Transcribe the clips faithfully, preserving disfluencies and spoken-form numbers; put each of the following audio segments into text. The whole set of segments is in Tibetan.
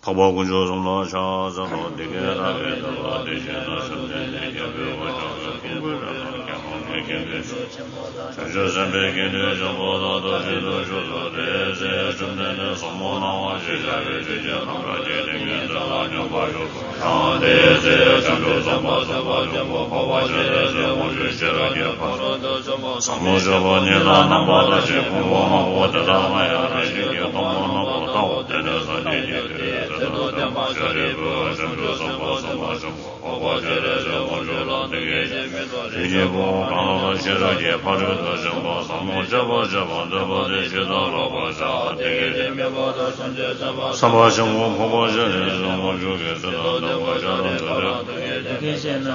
འཕགས་པ་དཀོན་མཆོག་གསུམ་ལ་ཕྱག་འཚལ་ལོ། འདི་སྐད་བདག་གིས་ཐོས་པ་འདི་ཕྱིར་ན། བཅོམ་ལྡན་འདས་རྒྱལ་པོའི་གོ་ཆ་གསུམ་གྱི་སྐུ་རབ་དང་། དགེ་སློང་གི་དགེ་འདུན་བྱང་ཆུབ་སེམས་དཔའི་དགེ་འདུན་བྱེད་པོ་དག་ཏུ་ཆེད་དུ་བཞུགས་སོ། དེའི་ཚེ་བཅོམ་ལྡན་འདས་ཟབ་མོ་སྣང་བ་ཞེས་བྱ་བའི་ཆོས་ཀྱི་ཁམས་རབ་ཀྱི་ཏིང་ངེ་འཛིན་ལ་སྙོམས་པར་ཞུགས་སོ། ཡང་དེའི་ཚེ་བྱང་ཆུབ་སེམས་དཔའ་སེམས་དཔའ་ཆེན་པོ་འཕགས་པ་སྤྱན་རས་གཟིགས་དབང་ཕྱུག་ཤེས་རབ་ཀྱི་ཕ་རོལ་ཏུ་ཕྱིན་པ་ཟབ་མོ་སྤྱོད་པ་ཉིད་ལ་རྣམ་པར་ལྟ་ཞིང་། ཕུང་པོ་ལྔ་པོ་དེ་དག་ལ་ཡང་རང་བཞིན་གྱིས་སྟོང་པར་རྣམ་པར་བལྟའོ། དེ་ནས་སངས་རྒྱས་ཀྱི་མཐུས་ཚེ་དང་ལྡན་པ་ཤཱ་རིའི་བུས་བྱང་ཆུབ་སེམས་དཔའ་སེམས་དཔའ་ཆེན་པོ་འཕགས་པ་སྤྱན་རས་གཟིགས་དབང་ཕྱུག་ལ་འདི་སྐད་ཅེས་སྨྲས་སོ། དེ་ཉིད་ཕུང་པོ་གང་རུང་ལ་ཤེས་རབ་ཀྱི་ཕ་རོལ་ཏུ་ཕྱིན་པ་ཟབ་མོ་སྤྱོད་པ་སྤྱད་པར་འདོད་པ་དེ་ཇི་ལྟར་བསླབ་པར་བྱ། དེ་སྐད་ཅེས་སྨྲས་པ་དང་། བྱང་ཆུབ་སེམས་དཔའ་སེམས་དཔའ་ཆེན་པོ་འཕགས་པ་སྤྱན་རས་གཟིགས་དབང་ཕྱུག་གིས་ཚེ་དང་ལྡན་པ་ཤཱ་ར་དྭ་ཏིའི་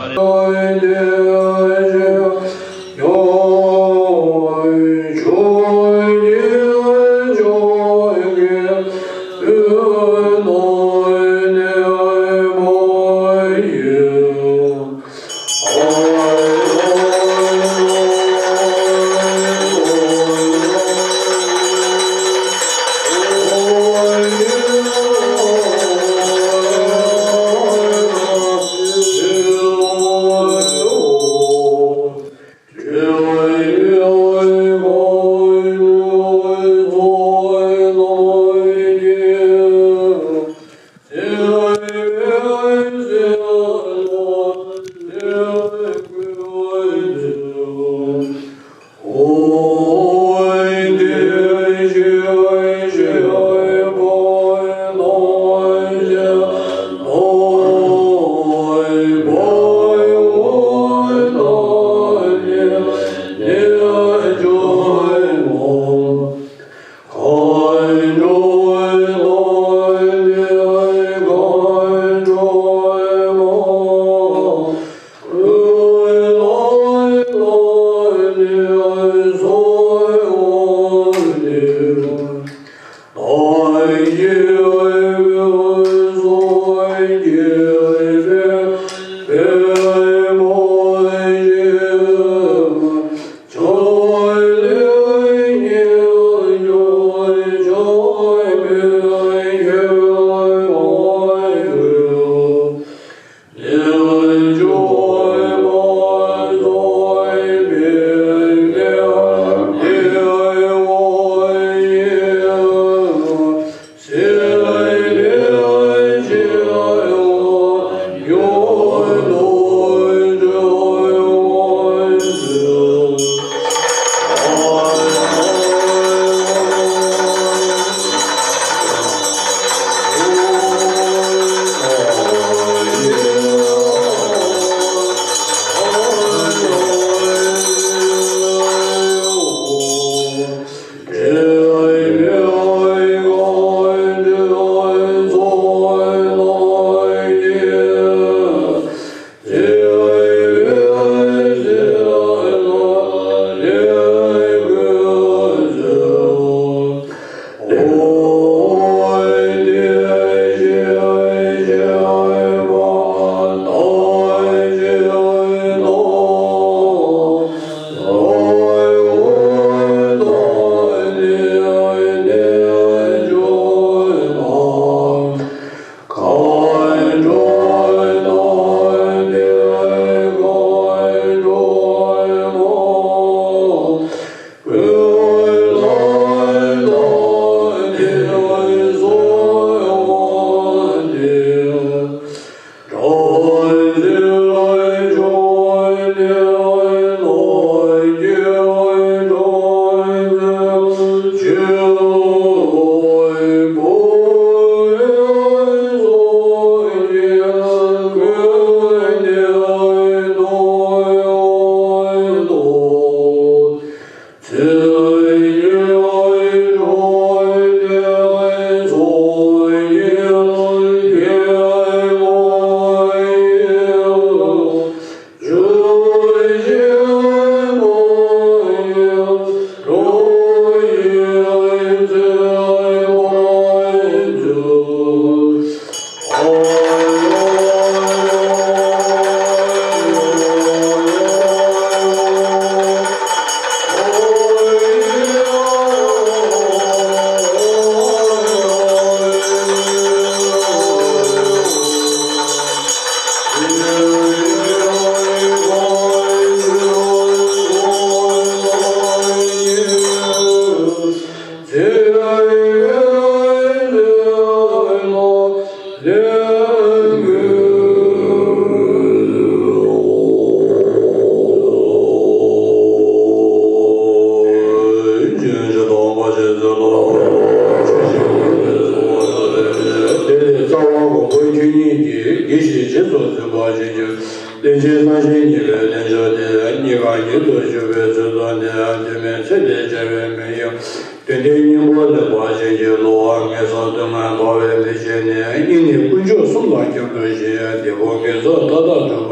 རྟེན་ཅིང་སངས་རྒྱས་ཉིད་ཀྱི་རྟེན་འབྱུང་སྟེ། གཉིས་ཀ་ཉིད་དུ་གྱུར་པའི་ཚུལ་དུ་ནི། དུས་མེད་ཚེ་འདས་རྒྱལ་བའི་མིང་ཡང་། དོན་ལྡན་སྙིང་པོ་ལེགས་པར་བྱིན་གྱིས་རློབས། ངན་སོང་སྡུག་བསྔལ་འབར་བའི་མེ་ལྕེ་ནི། སྙིང་ནི་དཀོན་མཆོག་གསུམ་དང་ཁྱབ་འགྲོ་ཞིང་། འདོད་པའི་དགེ་ཚོགས་མཐའ་དག་འགྲུབ་པ།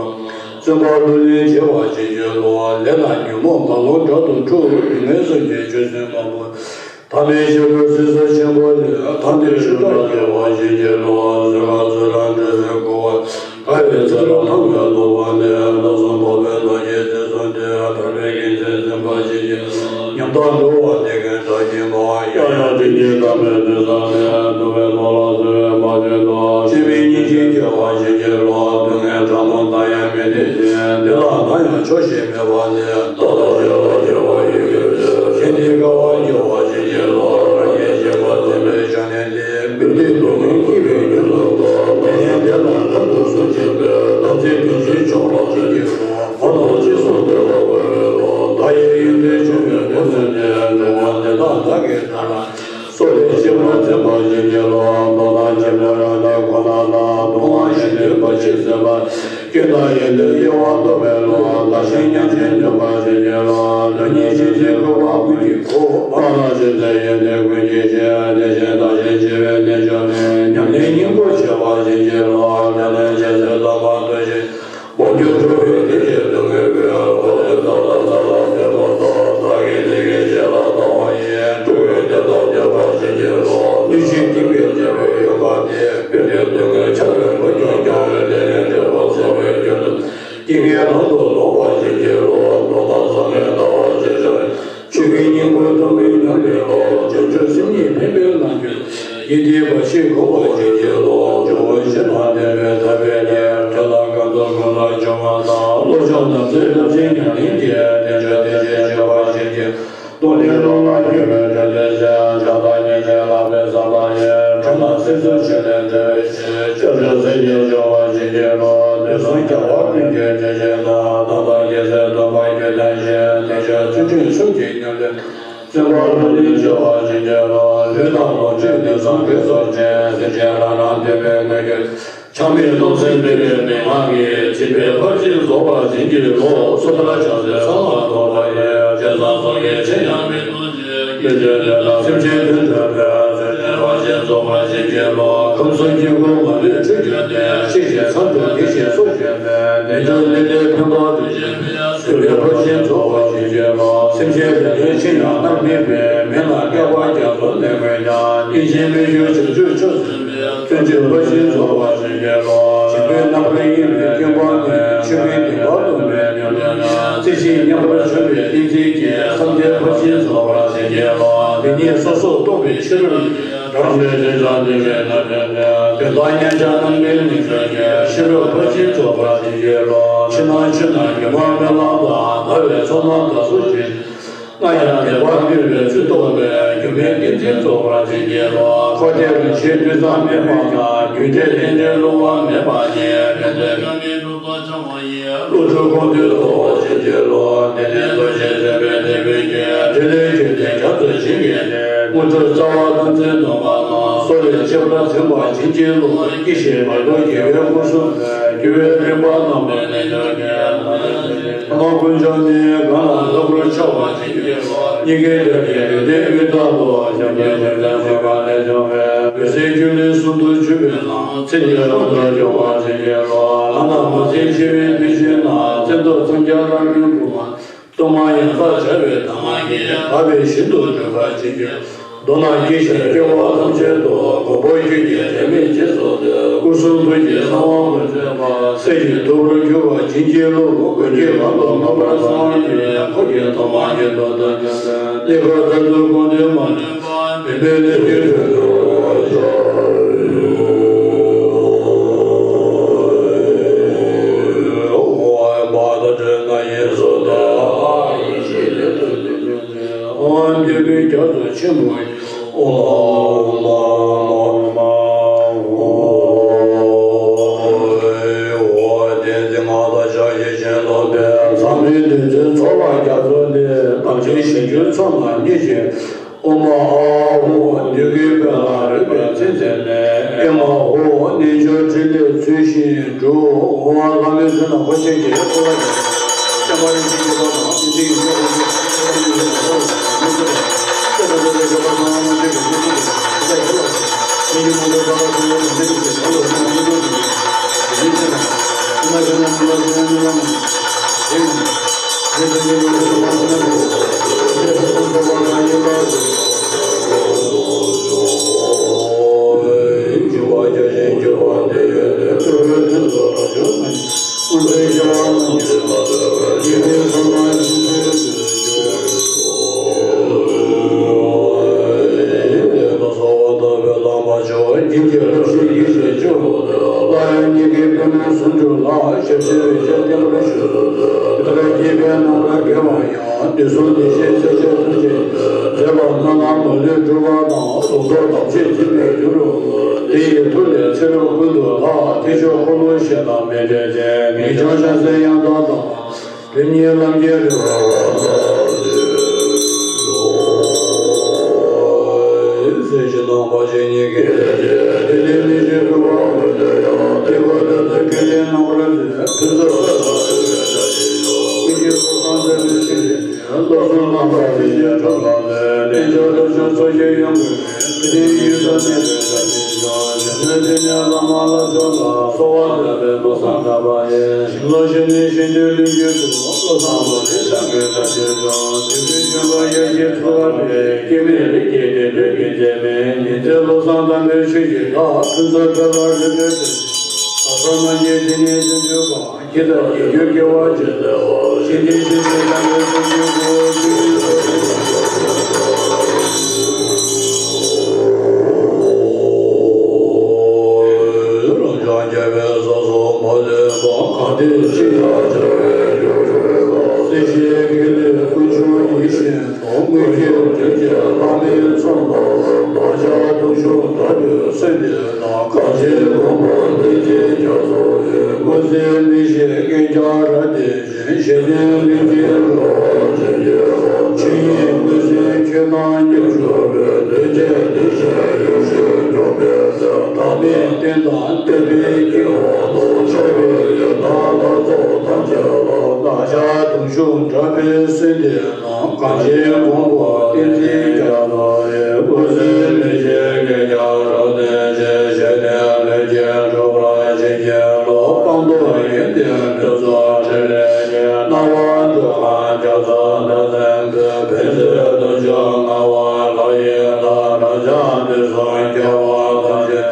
བརྩོན་པ་ལྷུར་ལེན་བྱེད་པར་བྱིན་གྱིས་རློབས། ལས་དང་ཉོན་མོངས་རྦ་ཀློང་དགྲ་དང་འཁྲུག་སྡུག་བསྔལ་སེལ་བྱེད་ཆོས་སྲུང་མང་པོ། ཐ་མལ་ཤེས་རབ་སྲིད་མཚོ་ཆེན་པོ་ལས། ཐར་འདོད་ཞི་དྲག་སྐྱེ་བར་བྱིན་གྱིས་རློབས། བཟོད་པ་ཚུལ་ཁྲིམས་འབྲེལ་ཟིན་བསྐུལ་བ། དགའ་བའི་ཚལ་ལ་ཐང་བའི་བློ་བ་ནི། བློ་བཟང་འཕགས་པའི་ལྷ་ཆེན་དེ་ཚོ་འདི། ཐར་པའི་གིང་ཆེན་འཛིན་པར་བྱིན་གྱིས། ཉམ་ཐག་འགྲོ་བ་འདི་ཀུན་བདག་གིས་མ། ཡང་ཡང་དྲིན་གྱིས་བསྐྱངས་པའི་དུས་སུ་ནི། འདུལ་བའི་ལྷ་ལ་བརྩེ་བའི་བར་ཆད་དུ། སྐྱེ་བའི་སྙིང་རྗེ་སྐྱེ་བར་བྱིན་གྱིས་རློབས། སྡུག་བསྔལ་ཕྲ་མོ་མཐའ་ཡས་མི་འདོད་ཅིང་། འདི་དག་ན་ཡང་ཆོག་ཤེས་མེད་པ་ནི། བདག་ལྟ་བྱེད་ལ་སྐྱེ་བ་ཡི་གེ་ལས། གཞན་དེ་དགའ་བར་སྐྱེ་བར་བྱིན་གྱིས་རློབས། རང་གཞན་གཅིག་པ་འཛིན་པའི་བྱང་ནས། འདི་སྡུག་བསྔལ་སྐྱེ་བའི་རྒྱུ་ལ་གོ། དེ་ནས་དེ་ལ་དོན་དུ་གཟུང་བྱེད་པའི། དམ་ཚིག་ལྡན་ཞིང་སྐྱོང་བར་བྱིན་གྱིས་རློབས། བར་དུ་གཅིག་སོགས་འདོད་པ་བོར་བའི་བློ། མཐའ་ཡས་ཡོན་ཏན་འབྱུང་བའི་སྒོ་ནས་ནི། འགྲོ་བ་འདི་དག་བདག་གིས་ཐར། སྲོག་ལས་གཅེས་པར་འཛིན་པར་བྱིན་གྱིས་རློབས། མདོར་ན་འཆི་བའི་རང་མཐའ་ཁོ་ན་ལ། སྡུག་བསྔལ་ཞི་དུལ་བར་ཆད་སེལ་བ། སྐྱོན་དང་ཡོན་ཏན་དབྱེ་བ་རྟོགས་པའི་བློ། བདག་གཞན་མཉམ་བརྗེ་ནུས་པར་བྱིན་གྱིས་རློབས། ལུས་ཉིད་ཤིན་ཏུ་ཀུན་པ་ཀུན་གྱི་སྒོ། སྤང་བླང་ཅུང་ཟད་ཡོན་ཏན་ཀུན་གྱི་སྤྱི། དེ་བཞིན་བདག་གཞན་བརྗེ་བའི་རྟེན་འབྱུང་ནི། ཉམས་ལེན་སྙིང་པོར་བྱེད་པར་བྱིན་གྱིས་རློབས། དེ་ནས་རྗེས་སུ་བདག་མ་ཐུལ་ཞིང་། འོག་འགྱུར་འགྲོ་བའི་བདེ་སྐྱིད་སྡུག་བསྔལ་ཀུན། འཁོར་བའི་ནམ་མཁའ་ལ་ལྷུང་བ་དང་། བདག་གིས་དེ་སྐད་ཅེས་བློ་བཏང་བ་ཡིས། འགྲོ་བའི་བདེ་སྟོབས་སྟེར་བར་བྱིན་གྱིས་རློབས། ནུས་ཤིང་བསྟིམ་པས་བསྐྱེད་པའི་ཡོ་ག་ནི། བོད་དུ་སྡུག་བསྔལ་ཆགས་པའི་རོ་ཁྱོན་ཀྱང་། བདེ་ལྡན་འབྲས་བུ་ཚང་བའི་རྒྱུ་དང་། སྐྱེ་རྒས་དང་དུ་ལྡོག་པར་བྱིན་གྱིས་རློབས། འགྲོ་དང་ཟག་མེད་ལྟ་བ་ཅི་བྱ། ཆོས་ཀུན་སྙིང་པོ་ཐོབ་པའི་ཉམས་ལེན་ལ། བྱང་ཆུབ་སེམས་ཉིད་ཕན་པའི་ལམ་གྱུར། ཡིད་བདེ་བར་ཆད་སྒོམ་པར་བྱིན་གྱིས་རློབས། ཇོ་བོ་རྗེ་དང་ལྡན་པའི་ཐར་པའི་དེ། འཕྲིན་ལས་གང་དུ་གང་ལ་འབྱུང་བ་དང་། བློ་སྦྱོང་དམ་ཚིག་རླབས་ཆེན་ཉམས་ལེན་གྱི། རྟེན་འབྱུང་བདེ་ཆེན་སྤྱད་པར་བྱིན་གྱིས། རྟོག་ལས་རླུང་ལ་སྐྱོན་མེད་བདེ་སྟོབས་ཆེ། བྱམས་དང་སྙིང་རྗེ་ལགས་པས་བསམ་པ་ཡིས། འཁྲུལ་སྣང་སྲིད་གསུམ་ཆོས་ལས་འདྲལ་བའི་ཕྱིར། སྐྱབས་འགྲོ་སེམས་བསྐྱེད་འབྱུང་བར་བྱིན་གྱིས་རློབས། དུས་གསུམ་རྒྱལ་བ་ཀུན་གྱི་དྲིན་ཅན་དང་། རྣམ་དག་རྒྱལ་སྲས་སྟོན་པ་རྒྱུད་ལྡན་ཞིང་། གདུལ་བྱ་ཚུལ་ཁྲིམས་གསུམ་གྱི་ཉམས་ལེན། བརྩོན་པ་ལྷུར་ལེན་བྱེད་པར་བྱིན་གྱིས་རློབས། ལུས་དང་ལོངས་སྤྱོད་ལས་བསམ་དགེ་ཚོགས་ཅན། སེམས་ཅན་རང་རང་འདོད་པའི་མངོན་གྱུར། ཆགས་མེད་རློམ་སེམས་སྤེལ་བའི་མན་ངག་གིས། སྲིད་པའི་ཕར་ཕྱིན་རྫོགས་པར་བྱིན་གྱིས་རློབས། སོ་ཐར་ཕྱག་འཚལ་ཚང་ལ་ཐོགས་པ་ཡི། བྱས་བསགས་ཚོགས་ཀྱི་ཕྲིན་ཡང་མི་ཐུབ་ཅིང་། ཀུན་ཏུ་བདེ་ལ་སེམས་ཅན་དོན་དྲན་པའི། སེམས་ཅན་ཕར་ཕྱིན་རྫོགས་པར་བྱིན་གྱིས་རློབས། ཁམས་གསུམ་དཀྱིལ་འཁོར་མ་ལུས་འཁྲུལ་གྱུར་ནས། གཤེགས་ཤིང་མཚམས་སུ་བསྡུས་ཤིང་སྲོག་གཅོད་པའི། ནད་གདོན་ལས་འདས་ཕན་པ་དུ་བྱེད་པའི། སྲིད་པའི་ཕར་ཕྱིན་རྫོགས་པར་བྱིན་གྱིས་རློབས། སེམས་ཅན་རེ་རེའི་ཕྱིར་ཡང་མནར་མེད་པའི། མི་ལ་བསྐལ་པ་རྒྱ་མཚོ་ནས་མངོན་ཀྱང་། སྙིང་རྗེའི་མིག་ཆུ་བྱང་ཆུབ་མཆོག་ཟིན་པའི། བརྩོན་འགྲུས་ཕར་ཕྱིན་རྫོགས་པར་བྱིན་གྱིས་རློབས། བྱིན་པའི་རྣམ་པར་གཡེང་བའི་སྐྱེ་འཕགས་ནི། ཆོས་ཀུན་བདེན་པར་རྟོགས་པའི་ཉམས་ལེན་ལ། རྩེ་གཅིག་མཉམ་པར་བྱོན་པའི་གཏན་ཚིགས་ཀྱིས། བསམ་གཏན་ཕར་ཕྱིན་རྫོགས་པར་བྱིན་གྱིས་རློབས། འདི་ཉིད་སོ་སོར་རྟོག་པའི་ཕྱིར། རང་གྲོལ་དོན་བྱང་དེ་བཞིན་ནོ། དོན་དམ་མཉམ་གཞག་རྣམ་གྲོལ་ནུས་ཤིང་གི། ཤེས་རབ་ཕར་ཕྱིན་རྫོགས་པར་བྱིན་གྱིས་རློབས། ཕྱི་ནང་ཕྱི་ནང་སྒྱུ་མ་སྨོན་ལམ་དང་། སྨྲ་བའི་ཚོགས་རྣམས་དག་གསོ་ཅིང་། སྔར་ཡང་བདེན་པར་གནས་པའི་ཚུལ་རྟོགས་པའི། སྒྱུ་མའི་ཏིང་འཛིན་རྫོགས་པར་བྱིན་གྱིས་རློབས། འཁོར་འདས་རིམ་བཞིན་དུས་མཚམས་མེད་པ་དང་། རྒྱུན་མཐའི་རྟེན་འབྲེལ་བསླུ་བ་མེད་པ་ཉིད། ཕན་བདེ་རྣམ་སྨིན་གྲུབ་ཐོབ་འཆང་བ་ཡི། བློ་གྲོས་ཀུན་འདུས་རྫོགས་པར་བྱིན་གྱིས་རློབས། དེ་ནས་རྡོ་རྗེ་འཛིན་པའི་དེད་དཔོན་གྱིས། ཕྲིན་ལས་རྒྱུད་སྡེ་རྒྱ་མཚོ་བྱིན་གྱིས་བརླབས། དངོས་གྲུབ་རྩ་བ་ཏིང་འཛིན་སྟོན་པ་དང་། སྲོག་ལས་ཁྱད་པར་འཛིན་པ་བྱིན་གྱིས་རློབས། སྐྱེ་ཤི་མ་ལུས་རྒྱལ་བའི་སྐུ་གསུང་ཐུགས། རྒྱུ་བའི་རིམ་པ་རྣམ་པར་གནས་གྱུར་ནས། ཐ་མ་ཀུན་འབྱུང་ནི་གང་ལ་ལྷག་པར་ཕྱག་འཚལ་བ་བྱིན་གྱིས་རློབས། སྙིང་གའི་དོན་གྱི་ལུས་རྟེན་དབུས་ལྟ་བུ། ཞབས་ཀྱི་ཞབས་ཀྱང་ཞབས་ཀ་ལས་བྱུང་བའི། འོད་ཟེར་སྒྱུ་ལུས་གསུང་དུ་ཆུད་པའི་ནང་། ཚེ་འདིར་ལམ་དུ་སྐྱོང་བར་བྱིན་གྱིས་རློབས། ལྷ་ནག་མོ་ཟེར་ཞི་བའི་དུས་ཆེན་ན། བཙན་ཐབས་སངས་རྒྱས་བླ་མའི་སྐུ་མ། གཏོར་མ་ཡང་དག་བྱ་བའི་གདམས་ངག་གིས། དག་པའི་ཞིང་དུ་འགྲོ་བར་བྱིན་གྱིས། མདོར་ན་སྐྱེ་ཤི་སྐྱེ་བ་ཐམས་ཅད་དུ། མགོན་པོ་ཁྱོད་ཀྱི་དྲན་མེད་རྗེས་སུ་འདེབས། སྐུ་གསུང་ཐུགས་ཀྱི་གསང་བ་མ་ཆད་པ། སྲས་ཀྱི་ཐུབ་པར་གྱུར་པ་བྱིན་གྱིས་རློབས། མགོན་གྱི་ལག་ཏུ་མངོན་པར་གསང་བ་ཉིད། འཁོར་གྱི་ཐོག་མ་ཉིད་དུ་བསྟན་པའི། གནས་སྐབས་མཐར་ཐུག་དགོངས་དོན་མ་ལུས་པ། མུན་པའི་ལས་ཀྱི་དོན་དུ་བྱ། འདོད་པའི་རྒྱ་མཚོ་ཆེན་པོ། ཨོཾ་ཨཱཿཧཱུྃ། འོ་བ་ལྷ་མོའི་མཚན་དང་འཁོར་ཆེན་གྱི་འཁོར་ལ་ཡང་། བསྟན་པ་རིན་ཆེན་གྱི་བ་དང་དེ་ཚེ་ཡི་འཁོར་ལ་ཡང་། བསྟན་པ་རིན་ཆེན་གྱི་བ་དང་མི་ཚེ་དང་། བསྟན་པ་རིན་ཆེན་གྱི་བ་དང་མི་ཚེ་གི་མི་ཚེ་དང་། དེ་ཚེ་ཡི་འཁོར་ལ་ཡང་། མི་ཡི་མ་འདོད་པ་ལ་སོགས་པ་དང་། མི་ཡི་མ་འདོད་པ་ལ་སོགས་པ་དང་། མི་ཚེ་དང་། མི་ཚེ་དང་། མི་ཚེ་དང་། དེ་གསུམ་དེ་བཞིན་ཚེ་ཆེན་ཐམས་ཅད་མཛད་པ་རྣམ་སྣང་མ་ལུས་སྒྲུབ་པ་དང་། ལུང་རྟོགས་དམ་ཆོས་འཛིན་པའི་རྒྱུ་རུ། དེ་ཡི་མཐུ་ལས་ཚེ་རབས་ཀུན་ཏུ་བདག་ཐེག་མཆོག་འཁོར་ལོ་བཞི་དང་མི་འབྲལ་ཅིང་། ངེས་འབྱུང་ཕྱག་འཚལ་ཡང་དག་དང་། དེ་ཉིད་ལམ་གྱི་རིམ་པ་བ་དང་། སྲིད་ཞི་དང་འཕགས་ཆེན་གཉིས་ཀྱི་དེ་ལས་མི་ཞིག་གྲུབ་པ་འོད་དུ་ཡང་། དེ་ཀུན་ཏུ་ཐུགས་ཀྱི་རྣམ་པར་མཛད། ཕུན་སུམ་ཚོགས་པ་ཡོད་དེ། ཀུན་གྱི་བློ་བཟང་དམ་པའི་ཆོས་ཀྱི་བློ་གསུམ་རྣམ་པར་ཐིམ་པའི་གྲོགས་ལ་ལུས། རྟེན་འབྱུང་རབ་བྱུང་ཚོགས་ཀྱི་ཡོན་ཀུན་ནི། དེ་ཡི་ཡུལ་དུ་གནས་པའི་བཀྲ་ཤིས་ཤོག །ཞི་གནས་དེ་ཉིད་བླ་མ་ལྷ་མཆོག་ལ། གསོལ་བ་འདེབས་པའི་བློ་བཟང་གྲགས་པ་ཡིས། བཞིན་སློབ་ཞི་གནས་ཞི་བདེའི་ལྷུན་གྱིས་གྲུབ། བློ་བཟང་བློ་གྲོས་སངས་རྒྱས་བཀྲ་ཤིས་ཤོག །དུས་ཀུན་འབྱོན་པ་ཡེ་ཤེས་ཚོགས་རབ་སྤེལ། སྐྱེ་མེད་རིགས་ཀྱི་བདེ་དྲོད་ཀྱི་རྩལ་མེད། ཉི་ཟེར་བློ་བཟང་དམ་པའི་ཆོས་ཀྱི་མཐའ། ཕུན་སུམ་ཚོགས་པ་རིག་པའི་རྩལ། ལྷ་ས་རྣམས་ཀྱི་དེ་ཉིད་ཞིང་དུ་སྤངས། ཇི་ལྟར་སྐྱེ་འགྱུར་སྐྱེ་བ་ཇི་སྲིད་པ། ཞི་བདེ་ཞི་བདེ་དམ་པའི་སངས་རྒྱས་སྐུ། རང་བྱུང་རྒྱལ་བའི་སོ་སོར་མ་ལུས་པ། གང་དེས་ཅི་ཡང་བྱ་བའི་རྒྱུར་གྱུར་པ། སྲིད་ཞིའི་དགེ་ལེགས་ཀུན་འབྱུང་ཡིད་བཞིན་དུ། དངོས་ཀྱི་དོན་གྱི་ལྷ་མིའི་ཚོགས་རྣམས་ལ། བདག་ཅག་དུང་ཞུ་དྲག་པོས་གསོལ་འདེབས་ན། གངས་ཅན་མགོན་པོ་བསྟན་འཛིན་རྒྱ་མཚོ་ཡི། སྐུ་ཚེ་མི་ཤིགས་རྐྱེན་ཀྱང་རབ་བརྟན་ཅིང་། ཞི་བདེའི་ལྷུན་གྱིས་འགྲོ་བ་ཇི་སྙེད་པ། ཆོས་དབྱིངས་ཀུན་གསལ་ཁྱོད་དང་མཉམ་བཞུགས་པའི། མདུན་བསྐྱེད་བདེ་གཤེགས་ཡེ་ཤེས་སྐྱོབ་པའི་ཚེ། བདག་མེད་རྟེན་དང་བསྟན་པའི་དཀྱིལ་འཁོར་དུ། ཕྱག་འཚལ་ཡི་དམ་ལྷ་ཚོགས་ཐམས་ཅད་ལ། བདག་ཅག་དུང་ཞུ་དྲག་པོས་གསོལ་འདེབས་ན། གངས་ཅན་མགོན་པོ་བསྟན་འཛིན་རྒྱ་མཚོ་ཡི། སྐུ་ཚེ་མི་ཤིགས་རྐྱེན་ཀྱང་རབ་བརྟན་ཅིང་། ཞི་བདེའི་ལྷུན་གྱིས་གྲུབ་པར་བྱིན་གྱིས་རློབས། སྤངས་རྟོགས་ཡོན་ཏན་ཕུན་ཚོགས་ཕྲིན་ལས་ཀྱིས། སྣང་བ་འགྲོ་ལ་རྒྱ་མཚོ་འདྲ་སེམས་ཀྱི། ཕན་ཚུན་དུ་འཇུག་མངའ་དབང་ལྷ་ཡི་ལྷ། རབ་འབྱམས་དུས་གསུམ་རྒྱལ་བ་ཐམས་ཅད།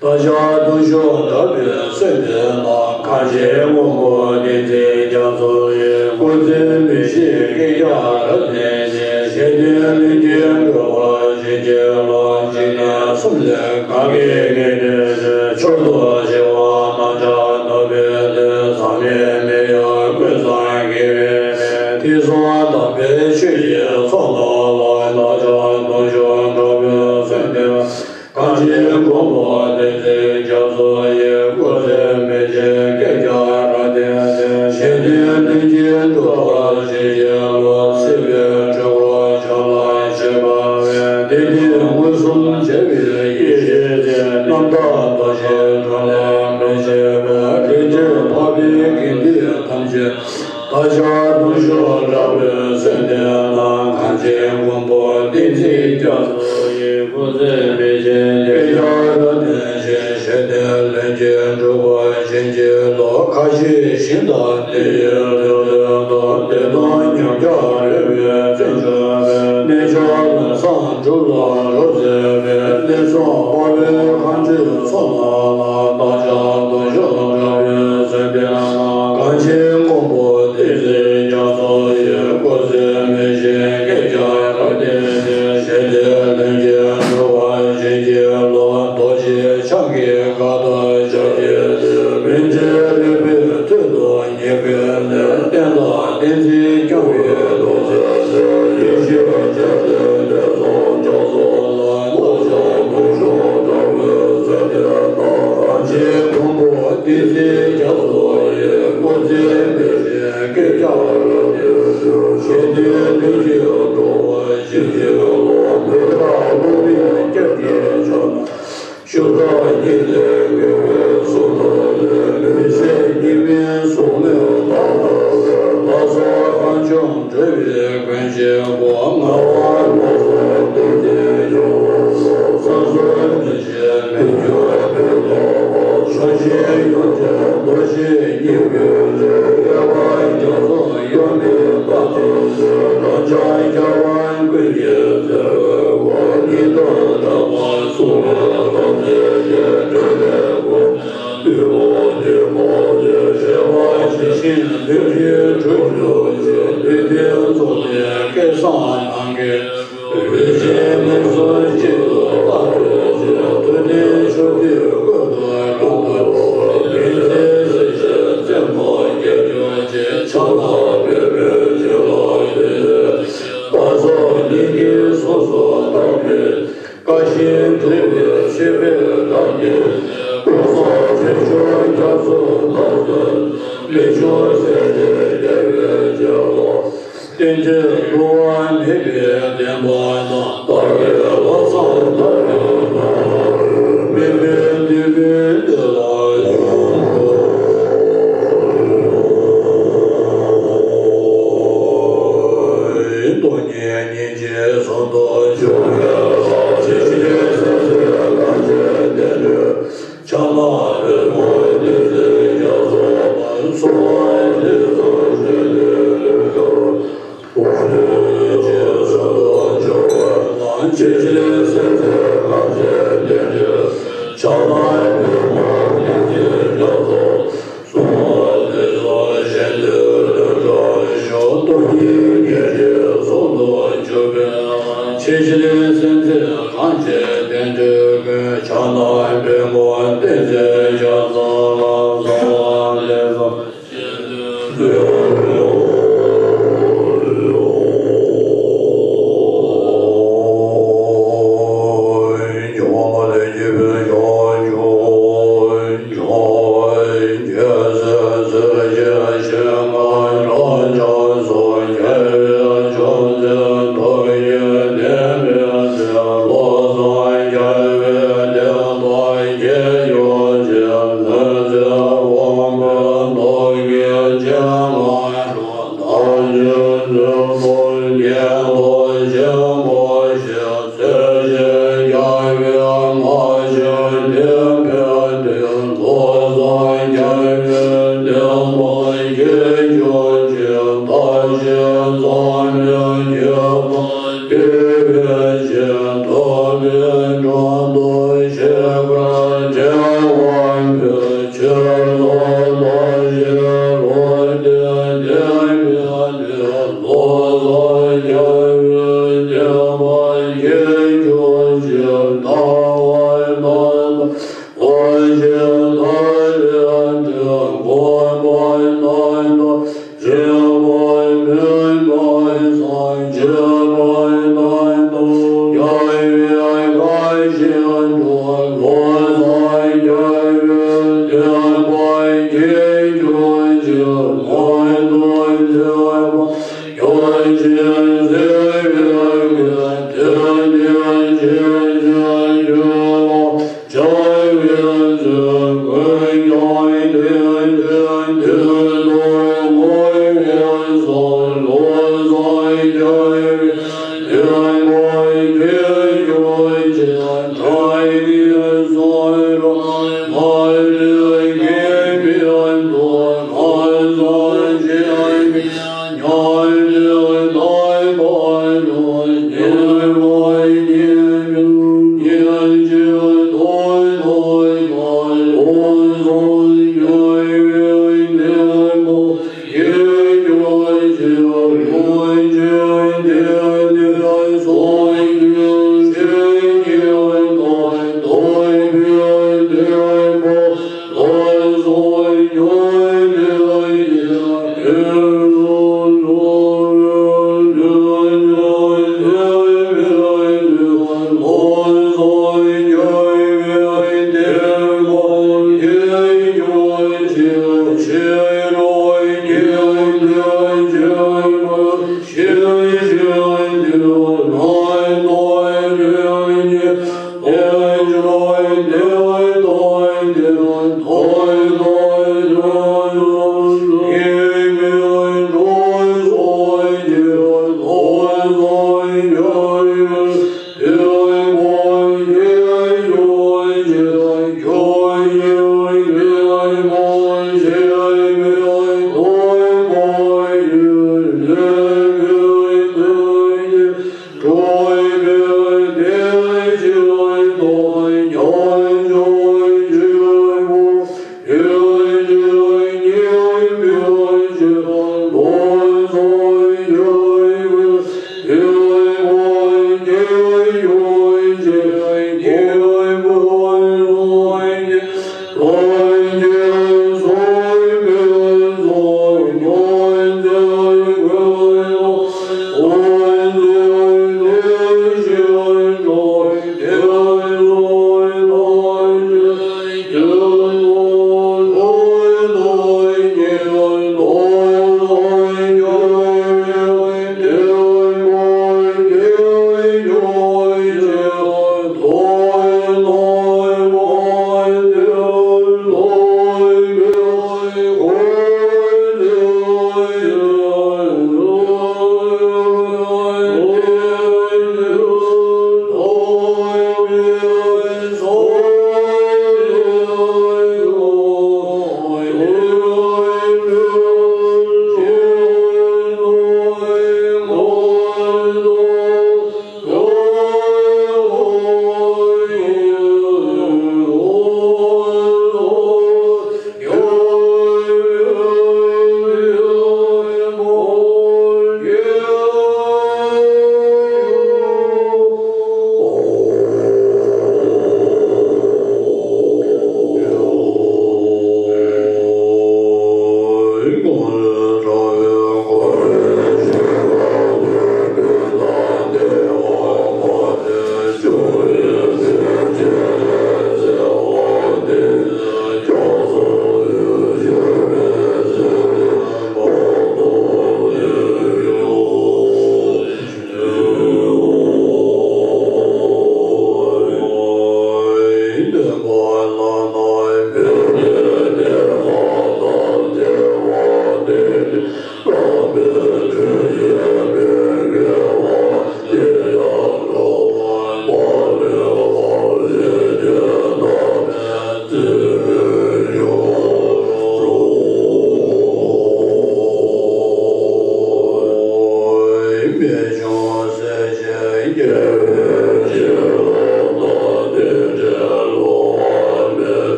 བདག་ཅག་དུང་ཞུ་དྲག་པོས་གསོལ་འདེབས་ན། གངས་ཅན་མགོན་པོ་བསྟན་འཛིན་རྒྱ་མཚོ་ཡི། སྐུ་ཚེ་མི་ཤིགས་རྐྱེན་ཀྱང་རབ་བརྟན་ཅིང་། ཞི་བདེའི་ལྷུན་གྱིས་འགྲུབ་པར་བྱིན་གྱིས་རློབས། འཇིག་རྟེན་གསུམ་ལས་གང་གིས་བརྙས་ཏེ་ནི། མཆོག་ཏུ་གྱུར་པ་རྣམས་ཀྱང་ཐོབ་པའི་ཚེ། ཟག་མེད་མི་གཡོ་ཀུན་བཟང་དགེ་བའི་བཤེས། དུས་གསུམ་དམ་པའི་ཆོས་ཀྱི་ཚོགས་རྣམས་ལ། བདག་ཅག་དུང་ཞུ་དྲག་པོས་གསོལ་འདེབས། གངས་ཅན་མགོན་པོ་བསྟན་འཛིན་རྒྱ་མཚོ་ཡི། སྐུ་ཚེ་མི་ཤིགས་རྐྱེན་ཀྱང་རབ་བརྟན་ཅིང་། ཞི་བདེའི་ལྷུན་གྱིས་འགྲུབ་པར་བྱིན་གྱིས་རློབས། སྲིད་པའི་འཁྲུལ་འཁོར་ཕྱོགས་ལ་ཞི་བ་ཡི། བདེ་སྡུག་མངོན་སུམ་འབྱེད་པའི་ཡེ་ཤེས་ཀྱིས། རྣམ་དག་རྡོ་རྗེའི་འགྲོ་ལས་མི་ཕྱེད་པར། རིག་འཛིན་འཕགས་པའི་དགེ་འདུན་ཐམས་ཅད། བདག་ཅག་དུང་ཞུ་དྲག་པོས་གསོལ་འདེབས་ན། གངས་ཅན་མགོན་པོ་བསྟན་འཛིན་རྒྱ་མཚོ་ཡི། སྐུ་ཚེ་མི་ཤིགས་རྐྱེན་ཀྱང་རབ་བརྟན་ཅིང་། ཞི་བདེའི་ལྷུན་གྱིས་འགྲུབ་པར་བྱིན་གྱིས་རློབས། ཁ་ཞེ་ཞིང་དང་དེ་ཡི་དོན་དུ། བདེ་སྟོང་ཉམས་ཀྱང་རོལ་པའི་བཙན་བྱོལ་བའི། གནས་མཆོག་ལམ་བཟང་སྒྲུབ་ལ་རོགས་མཛད་པའི། གནས་གསུམ་དཔའ་བོའི་མཁའ་འགྲོའི་ཚོགས་རྣམས་ལ། བདག་ཅག་དུང་ཞུ་དྲག་པོས་གསོལ་འདེབས་ན། གངས་ཅན་མགོན་པོ་བསྟན་འཛིན་རྒྱ་མཚོ་ཡི། སྐུ་ཚེ་མི་ཤིགས་རྐྱེན་ཀྱང་རབ་བརྟན་ཅིང་། ཞི་བདེའི་ལྷུན་གྱིས་འགྲུབ་པར་བྱིན་གྱིས་རློབས། རྡོ་རྗེ་འཆང་གི་བཀའ་དང་ཕྱག་རྒྱའི་མཐུས། མི་མཇེད་རིག་པའི་མཐུ་དང་ཉེ་བའི་ལས། བསྟན་དང་བསྟན་འཛིན་སྐྱོང་བའི་རྡོ་རྗེ་ཟེར། ཡེ་ཤེས་རྒྱ་མཚོའི་གདན་ས་རྒྱ་མཚོ་ལ། བདག་ཅག་དུང་ཞུ་དྲག་པོས་གསོལ་འདེབས་ན། གངས་ཅན་མགོན་པོ་བསྟན་འཛིན་རྒྱ་མཚོ་ཡི། སྐུ་ཚེ་མི་ཤིགས་རྐྱེན་ཀྱང་རབ་བརྟན་ཅིང་། ཞི་བདེའི་ལྷུན་གྱིས་འགྲུབ་པར་བྱིན་གྱིས་རློབས། བོད་ལ་སློབ་དཔོན་སྐྱབས་ཀྱི་ཕྱག་ན། ཤུགས་དྲག་ཉིད་ལས་མི་འོས་གསུང་དང་ལྡན། མི་ཟད་ཉི་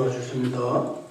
བརྗོད་སྲོལ་མི་འདུག